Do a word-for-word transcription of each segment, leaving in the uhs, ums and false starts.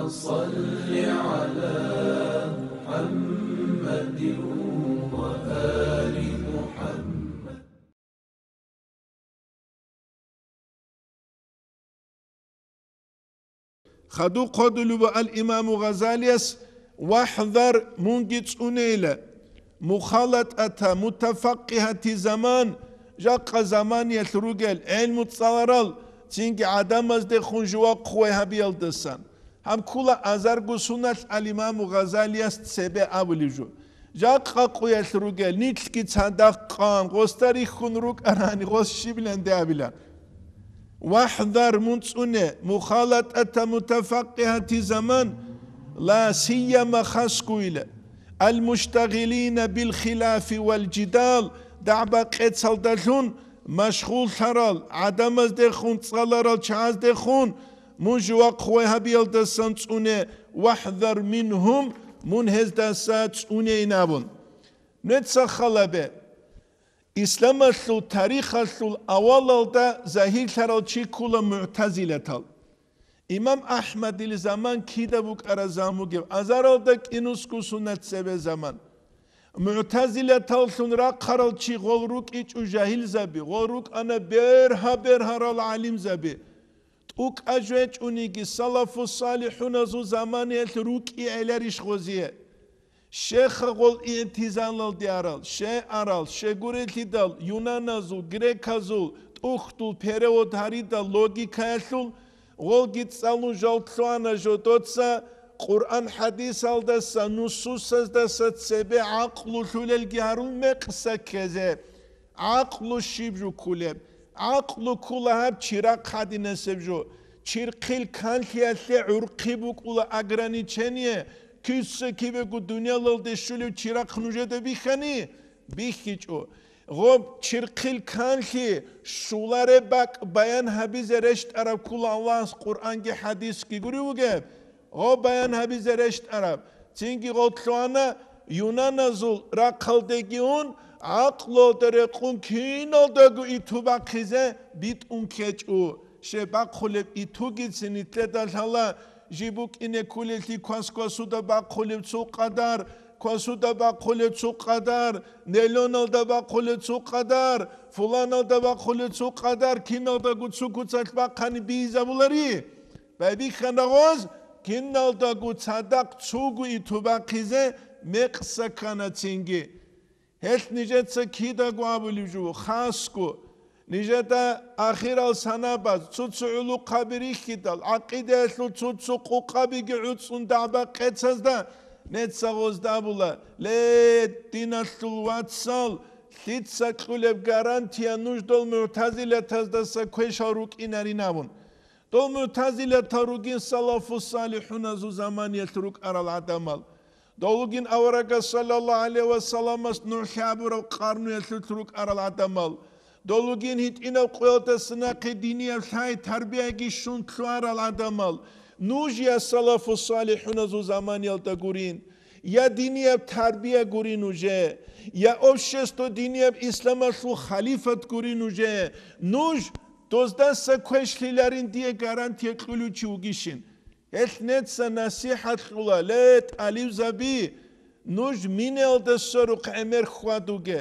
صل على محمد وآل محمد. Хадуб хъвадулеб буго ал-Имаму Гъазалияс: «ВахӀзар», мунги цӀунейила, «мухалатӀата мутафаккигьати заман», жакъа заманиялъ ругел гӀелму цӀаларал, цинги гӀадамаздехун жувахъ вай гьабиялдасан. Гьаб ккола азарго суналъ ал-Имаму Гъазалияс цебе абулеб жо. Жакъа къуялъ ругел, нилъги цадахъ къан, гъосда рихьун рукӀарани, гъос щибилан де абилан. «ВахӀзар», мун цӀуне, «мухалатӀата мутафаккигьати заман», ла сияма хасгуила, «ал-муштагъилина бил-хилафи вал-жидал», дагӀба-къецалдалъун машгъуллъарал, гӀадамаздехун, цӀаларал чагӀаздехун, мун жувахъ вай гьабиялдасан цӀуне, «вахӀзар мингьум», мун гьездаса цӀунейин абун. Нуеца халабе, исламалъул тарихалъул авалалда загьирлъарал чи ккола мугӀтазилатал. Имам АхӀмадил заман кида букӀараб заман бугеб, азаралда кӀинусго суна цебе заман. МугӀтазилаталлъун рахъарал чи гъол рукӀичӀо жагьилзаби, гъол рукӀана бергьа-бергьарал гӀалимзаби. ТӀукӀа жвечӀониги, салафу-салихӀуназул заманиялъ рукӀи гӀеларищ гъозие? Щеха гъол игӀтизалалде арал, щай арал, щегурелъидал, юнаназул, греказул, тӀухьдул перевод гьаридал логикаялъул, гъолги цӀалун жал лъугьана жодоца, Къуръан-хӀадисалдаса, нусусаздаса цебе гӀакълу лъулелги гьарул мекъса ккезе. ГӀакълу щиб жо кколеб? ГӀакълу ккола гьаб чирахъ гьадинасеб жо. Чирхъил канлъиялъе гӀурхъи букӀула ограничение, киса-кибего дуниялалде щулев чирахъ нужеда бихьани? БихьичӀо. Гъоб чирхъил канлъи щулареб бакӀ баян гьабизе рещтӀараб ккола Аллагьас Къуръанги хӀадисги гурев вугеб? Гъо баян гьабизе рещтӀараб. Цинги гъо лъугьана, юнаназул рахъалдеги ун, гӀакълуялда рекъун киналдаго иту бахъизе битӀун ккечӀо. Щай бахъулеб итугицин нилъеда лъала, жиб букӀине кколелъи квас-квасуда бахъулеб цо къадар, квасуда бахъулеб цо къадар, нелоналда бахъулеб цо къадар, фуланалда бахъулеб цо къадар, киналдаго цо куцалъ бахъани бийизабулари? Байбихьана гъоз, киналдаго цадахъ цого иту бахъизе мекъса ккана цинги. Гьелъ нижеца кидаго абулеб жо, хасго. Нижеда ахирал санабаз цо-цо гӀулухъаби рихьидал, гӀакъидаялъул цо-цо къукъабиги гӀуцӀун дагӀба-къецазда, неца гъозда абула: «Ле, диналъул вацал, лъица кьулеб гарантия нуж дол мугӀтазилатаздаса квешал рукӀинарин», – абун. Дол мугӀтазилатал ругин салафу-салихӀуназул заманиялъ рукӀарал гӀадамал. Дол ругин аварагас саллаллагьу гӀалайгьи ва салламас нугӀлъи абураб къарнуялъулъ рукӀарал гӀадамал. Дол ругин гьитӀинаб къуялдаса нахъе динияб лъай-тарбияги щун лъугьарал гӀадамал. Нуж, я салафу-салихӀуназул заманиялда гурин, я динияб тарбия гурин нужее, я общество динияб исламалъул халифат гурин нужее. Нуж доздаса квешлъиларин дие гарантия кьулев чи вугищин. Гьелъ неца насихӀат кьула: ле, тӀалибзаби, нуж минеялда сверухъ гӀемер хьвадуге.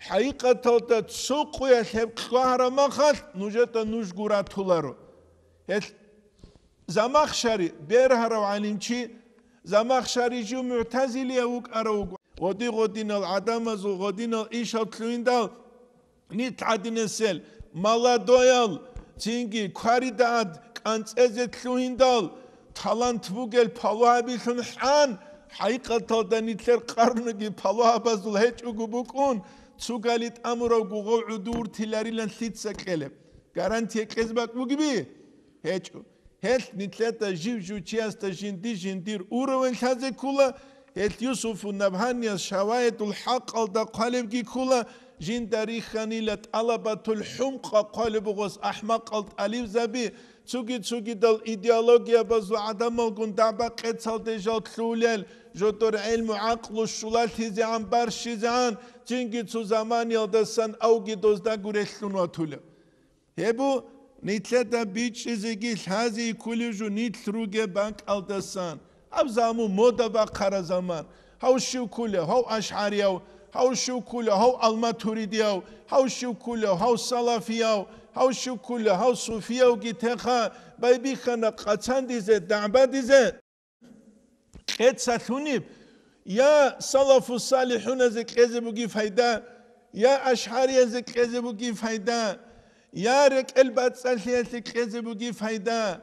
ХӀакъикъаталда цо къуялъ гьеб кьвагьараб махалъ нужеда нужго ратуларо. Гьелъ Замахшари, бергьарав гӀалимчи, Замахшари жив мугӀтазилияв вукӀарав вуго. Гъоди-гъодинал гӀадамазул гъодинал ишал лъугьиндал, нилъ гӀадинасел молодоял, цинги кварида гӀад кӀанцӀезе лъугьиндал, талант бугел палугьабилъун хӀан, хӀакъикъаталда нилъер къарнуги палугьабазул гьечӀого букӀун, цугали тӀамуравго гъов гӀодов вуртиларилан лъица кьелеб? Гарантия кьезе бакӀ бугеби? ГьечӀо. Гьелъ нилъеда жив-жив чиясда жинди-жиндир уровень лъазе ккола, гьелъ Юсуфу Набгьанияс Шаваидул ХӀакъалда хъвалебги ккола, жинда рихьанила ТӀалабатул ХӀумкъа хъвалеб бугос ахӀмакъал тӀалибзаби, цуги-цугидал идеологиябазул гӀадамалгун дагӀба-къецалде жал лъугьулел, жодор гӀелму-гӀакълу щулалъизегӀан барщизегӀан, цинги цо заманиялдасан авги доздаго релълъун ватулеб. Гьеб бу-, Нилъеда бичӀчӀизеги лъази кколеб жо нилъ ругеб бакӀалдасан. Гьаб замун мода бахъараб заман. Гьав щив кколев? Гьав ашгӀарияв, гьав щив кколев? Гьав алматуридияв, гьав щив кколев? Гьав салафияв, гьав щив кколев? Гьав суфиявги теха байбихьана къацандизе, дагӀбадизе. КьецӀалъуниб, я салафу-салихӀуназе кьезе бугеб пайда, я ашгӀариязе кьезе бугеб пайда, я рекӀел бацӀцӀалъиялъе кьезе бугеб пайда,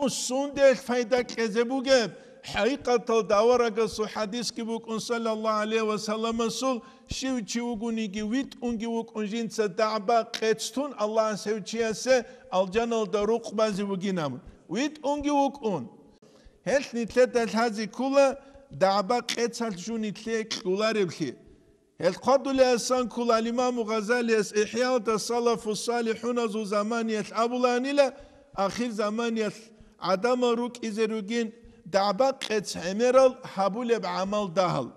сунде пайда кьезе бугеб? ХӀакъикъаталда аварагасул хӀадисги букӀун, саллаллагьу гӀалайгьи ва салламасул, щив чи вугониги, витӀунги вукӀун жинца дагӀба-къец тун Аллагьас гьев чиясе алжаналда рукъ базе бугин абун. ВитӀунги вукӀун. Гьелъ нилъеда лъазе ккола дагӀба-къецалъ жо нилъее кьолареблъи. Гьел хъвадулеасан ккола Имаму Гъазалияс ИхӀяалда салафу-салихӀуназул заманиялъ абулаанила, ахир заманиялъ гӀадамал рукӀизе ругин дагӀба-къец гӀемерал гьабулеб гӀамал дагьал.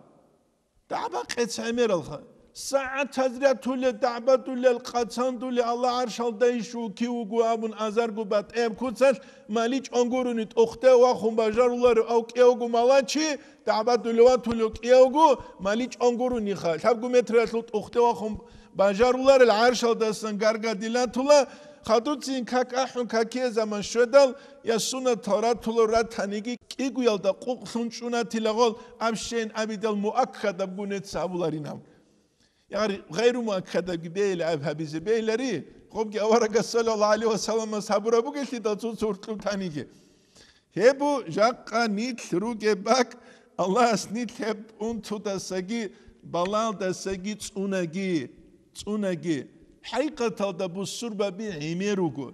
ДагӀба-къец гӀемералха. СагӀатаз ратулел, дагӀбадулел, къацандулел, Аллагь гӀаршалда иш вукив вуго абун азарго батӀияб куцалъ, мали чӀван гурони тӀохде вахун бажаруларев ав кӀиявго малачи, дагӀбадулев ватулев кӀиявго, мали чӀван гурониха, лъабго метралъул тӀохде вахун бажаруларел гӀаршалдасан гаргадилатула, хадуцин как ахӀун какие заман щведал, я суннатал ратулев ратаниги кӀигоялда къукълъун чӀунатила гъол, абщейин абидал муаккадаб гунец абуларинаб. Ягъри гъайру муаккадабги бейла аб гьабизе бейлари, гъобги аварагас саллаллагьу гӀалайгьи ва салламас гьабураб бугелъидал цо-цо уркьуб таниги. Гьеб бу жакъа нилъ ругеб бакӀ, Аллагьас нилъ гьеб унтудасаги, балалдасаги цӀунаги, цӀунаги. ХӀакъикъаталда бусурбаби гӀемер руго,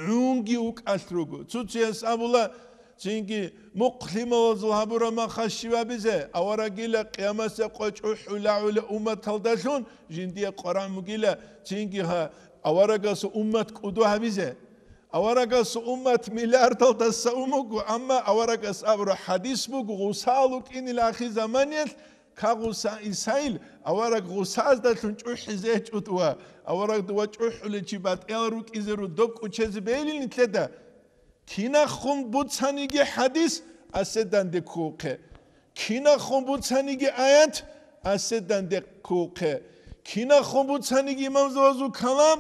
гӀунги вукӀалъ руго. Цо-цояс абула, цинги мухъ лъималазул гьабураб махалъ щиб абизе, аварагила къиямасеб къо чӀухӀула гӀула умматалдалъун жиндие къварагӀ мугила, цинги гьа аварагасул уммат кӀуду гьабизе. Аварагасул уммат миллиардалдаса ун буго, амма аварагас абураб хӀадис буго, гъусал вукӀинил ахирзаманиялъ, ка гъуса Исаил, авараг гъусаздалъун чӀухӀизе гьечӀо дова, авараг дова чӀухӀулев чи батӀиял рукӀизе ру, доб кӀучезе бейилин нилъеда. Кинахун буцаниги хӀадис, асе данде ккухъе. Кинахун буцаниги аят, асе данде ккухъе. Кинахун буцаниги имамзабазул калам,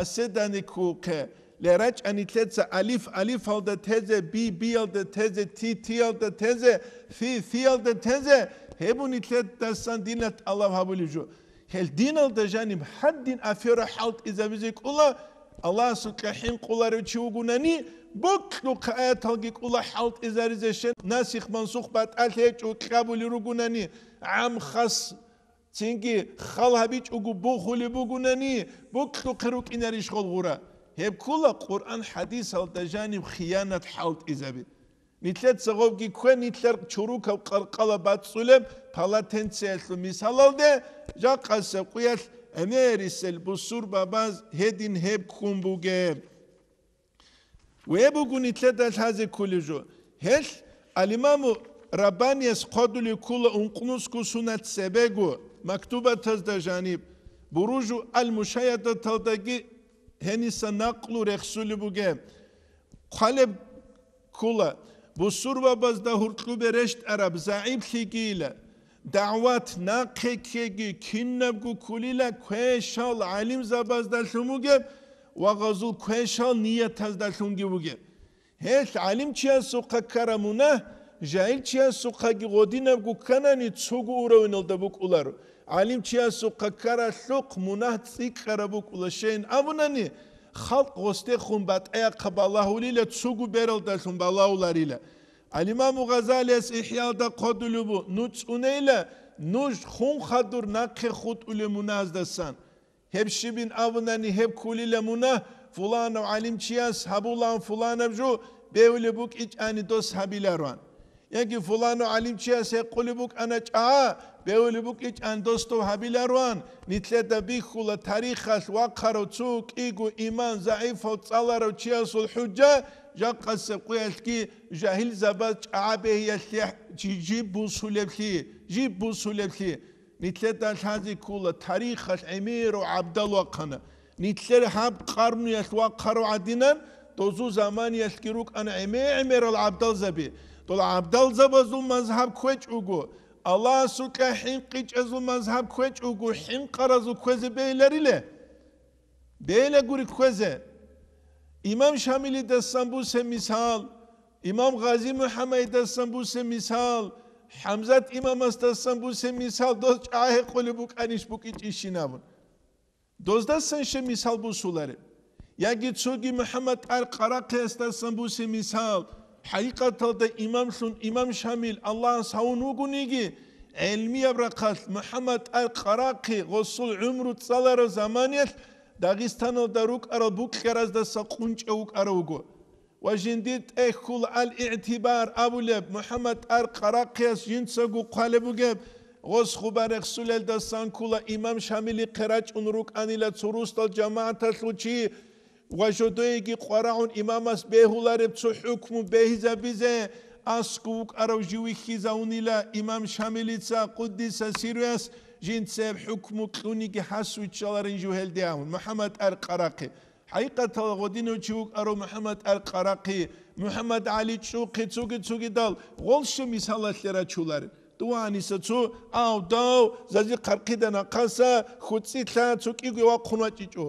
асе данде ккухъе. Ле рачӀа нилъеца алиф алифалда тезе, би биялда тезе, ти тиялда тезе, фи фиялда тезе, гьеб бу нилъедасан динат тӀалаб гьабулеб жо. Гьел диналда жаниб гьадин афера хӀалтӀизабизе кӀола, Аллагьасукьа хӀинкъуларев чи вугунани, бокьухъе аяталги кӀола хӀалтӀизаризе, щай насих-мансух батӀалъи гьечӀо кьабулел ругунани, гӀам-хас, цинги хал гьабичӀого бухулеб бугунани, бокьухъе рукӀинарищ гъол гъура? Гьеб ккола Къуръан-хӀадисалда жаниб хиянат хӀалтӀизаби. Нилъеца гъобги ккве, нилъер чурукаб къаркъала бацӀцӀулеб полотенцеялъул мисалалде, жакъасеб къуялъ гӀемерисел бусурбабаз гьедин гьеб ккун бугеб. Гьеб буго нилъеда лъазе кколеб жо. Гьелъ Алимаму Раббаниялъ хъвадулеб ккола ункънусго сунат цебего, мактубатазда жаниб, Буружу ал-Мушайядаталдаги гьениса накълу рехсулеб бугеб. Хъвалеб ккола, бусурбабазда гьуркьубе рещтӀараб загӀиплъигийила, дагӀват нахъе ккеги кинабго кколила квешал гӀалимзабаздалъун бугеб ва гъазул квешал ниятаздалъунги бугеб. Гьелъ гӀалимчиясухъа ккараб мунагь, жагьилчиясухъаги гъодинабго кканани, цого уравиналда букӀуларо. ГӀалимчиясухъа ккаралъухъ мунагь цӀикӀкӀараб букӀула, щайин абунани, халкъ гъосдехун батӀаяхъа балагьулила, цого бералдалъун балагьуларила. Ал-Имаму Гъазалияс ИхӀяалда хъвадулеб бу, ну цӀунейила, нуж хун хадур нахъе хутӀулеб мунагьаздасан. Гьеб щибин абунани, гьеб кколила мунагь, фуланав гӀалимчияс гьабулаан фуланаб жо бевулеб букӀичӀани дос гьабилароан. Яги фуланав гӀалимчияс гьекъулеб букӀана чӀа, бевулеб букӀичӀан дос дов гьабилароан, нилъеда бихьула тарихалъ вахъарав цо кӀиго иман загӀипав цӀаларав чиясул хӀужа, жакъасеб къуялъги жагьилзабаз чӀа бегьиялъе жи-, жиб бусулеблъи, жиб бусулеблъи. Нилъеда лъазе ккола, тарихалъ гӀемерав гӀабдал вахъана. Нилъер гьаб къарнуялъ вахъарав гӀадинан, дозул заманиялъги рукӀана гӀемер-гӀемерал гӀабдалзаби. Дол гӀабдалзабазул мазгьаб кквечӀ вуго, Аллагьасукьа хӀинкъичӀезул мазгьаб кквечӀ вуго, хӀинкъаразул кквезе бегьилариле? Бегьилагури кквезе. Имам Шамилидасан бусе мисал, имам Гъази МухӀаммадидасан бусе мисал, ХӀамзат имамасдасан бусе мисал, дос чӀагӀи гьекъолеб букӀанищ букӀичӀищин абун. Доздасан щай мисал бусулареб? Яги цоги МухӀаммад ТӀагьир Къарахъиясдасан бусе мисал, хӀакъикъаталда имамлъун имам Шамил Аллагьас гьавун вугониги, гӀелмияб рахъалъ МухӀаммад ТӀагьир Къарахъи гъосул гӀумру цӀалараб заманиялъ Дагъистаналда рукӀарал букьараздаса къунчӀав вукӀарав вуго. Ва жиндир тӀехьул Ал-ИгӀтибар абулеб МухӀаммад ТӀагьир Къарахъияс жинцаго хъвалеб бугеб, гъос хъуба рехсулелдасан ккола имам Шамилихъе рачӀун рукӀанила цо росдал жамагӀаталъул чи ва жодоеги къварагӀун имамас бегьулареб цо хӀукму бегьизабизе аскӀов вукӀарав жив вихьизавунила имам Шамилица, къуддиса сирруяс, жинцеб хӀукму кьуниги хӀас виччаларин жо гьелде абун, МухӀаммад ТӀагьир Къарахъи. ХӀакъикъаталда гъодинав чи вукӀарав МухӀаммад ТӀагьир Къарахъи, МухӀаммад ГӀали ЧӀухъи, цоги-цогидал гъол щай мисалалъе рачуларел. Дова гьаниса цо, ав, дав, зази хъархъида нахъаса, хуцӀилъа цо кӀиго вахъун вачӀичӀо.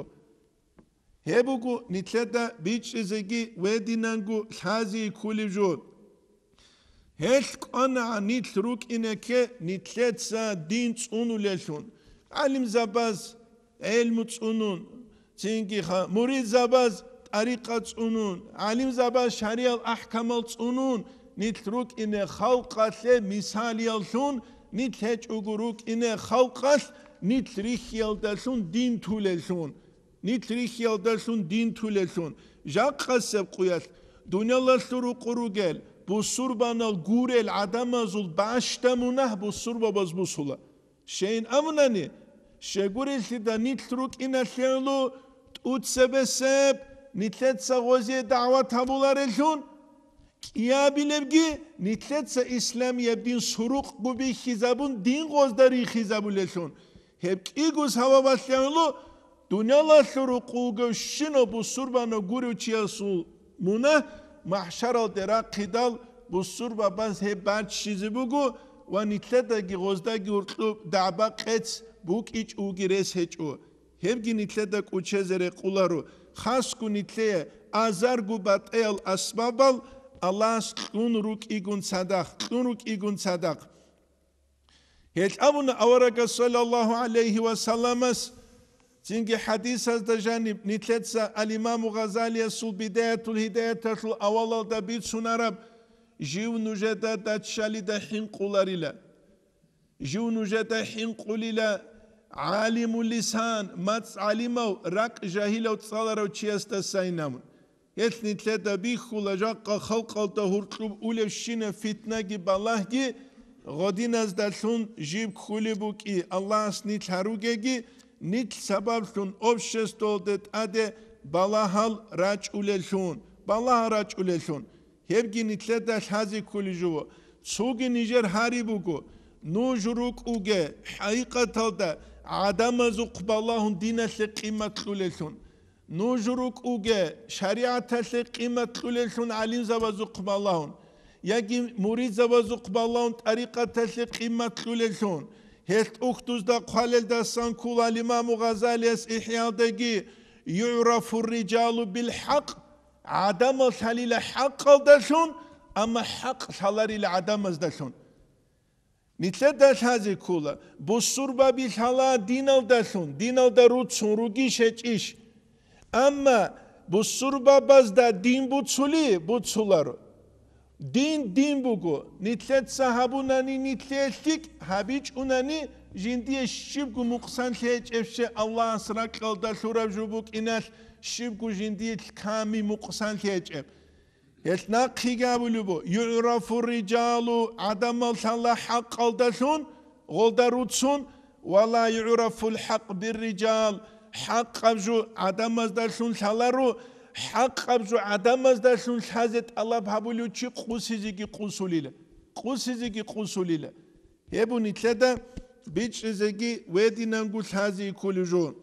Гьеб буго нилъеда бичӀчӀизеги вединанго лъази кколеб жо. Гьелъ кӀванагӀан нилъ рукӀине кке нилъеца дин цӀунулеллъун, гӀалимзабаз гӀелму цӀунун, цинги ха-, муридзабаз тӀарикъа цӀунун, гӀалимзабаз шариял ахӀкамал цӀунун, нилъ рукӀине халкъалъе мисалияллъун, нилъ гьечӀого рукӀине халкъалъ, нилъ рихьиялдалъун дин тулеллъун. Нилъ рихьиялдалъун дин тулеллъун, жакъасеб къуялъ дуниялалъул рукъу ругел, бусурбанал гурел гӀадамазул бащда мунагь бусурбабаз бусула. Щайин абунани, щегурелъида нилъ рукӀиналъе гӀоло тӀуцебесеб нилъеца гъозие дагӀват гьабулареллъун, кӀиабилебги нилъеца исламияб дин сурукъго бихьизабун, дин гъозда рихизабулеллъун, гьеб кӀиго сабабалъе гӀоло дуниялалъул рукъу вугевщинав бусурбанав гурев чиясул мунагь махӀшаралде рахъидал бусурбабаз гьеб баччизе буго ва нилъедаги гъоздаги гьоркьоб дагӀба-къец букӀичӀого рес гьечӀо. Гьебги нилъеда кӀучезе рекъоларо, хасго нилъее азарго батӀиял асбабал Аллагьас кьун рукӀигун цадахъ, кьун рукӀигун цадахъ. Гьелъ абуна аварагас, саллаллагьу гӀалайгьи ва салламас, цинги хӀадисазда жаниб нилъеца ал-Имаму Гъазалиясул Бидаятул гьидаяталъул авалалда бицунараб: жив нужеда даччалида хӀинкъуларила. Жив нужеда хӀинкъулила гӀалимул лисан, мацӀ гӀалимав, ракӀ жагьилав цӀаларав чиясдасайин абун. Гьелъ нилъеда бихьула жакъа халкъалда гьоркьоб улебщинаб фитнаги балагьги, гъодиназдалъун жиб кколеб букӀи, Аллагьас нилъ гьаругеги, нилъ сабаблъун обществалде тӀаде балагьал рачӀулеллъун, балагьал рачӀулеллъун. Гьебги нилъеда лъазе кколей жо. Цоги нижер гьари буго, нуж рукӀуге, хӀакъикъаталда гӀадамазухъ балагьун диналъе къимат кьулеллъун. Нуж рукӀуге, шаригӀаталъе къимат кьулеллъун гӀалимзабазухъ балагьун, яги муридзабазухъ балагьун тӀарикъаталъе къимат кьулеллъун. Гьелъ тӀухьдузда хъвалелдасан ккола Имаму Гъазалияс ИхӀяалдаги: «ЮгӀрафу рриджалу билхӀакъ», гӀадамал лъалила хӀакъалдалъун, амма хӀакъ лъаларила гӀадамаздалъун. Нилъеда лъазе ккола, бусурбаби лъала диналдалъун, диналда руцун ругищ гьечӀищ. Амма бусурбабазда дин буцули буцуларо. Дин дин буго, нилъеца гьабунани нилъее лъикӀ, гьабичӀунани жиндие щибго мукъсанлъи гьечӀебщи Аллагьас ракьалда лъураб жо букӀиналъ, щибго жиндие ками мукъсанлъи гьечӀеб. Гьелъ нахъеги абулеб буго: «ЮгӀрафу рриджалу», гӀадамал лъала хӀакъалдалъун, гъолда руцун, «ва ла югӀрафул хӀакъ бирриджал», хӀакъаб жо гӀадамаздалъун лъаларо, хӀакъаб жо гӀадамаздалъун лъазе тӀалаб гьабулев чи къусизеги къусулила, къусизеги къусулила. Гьеб нилъеда бичӀчӀизеги вединанго лъазе кколей жо.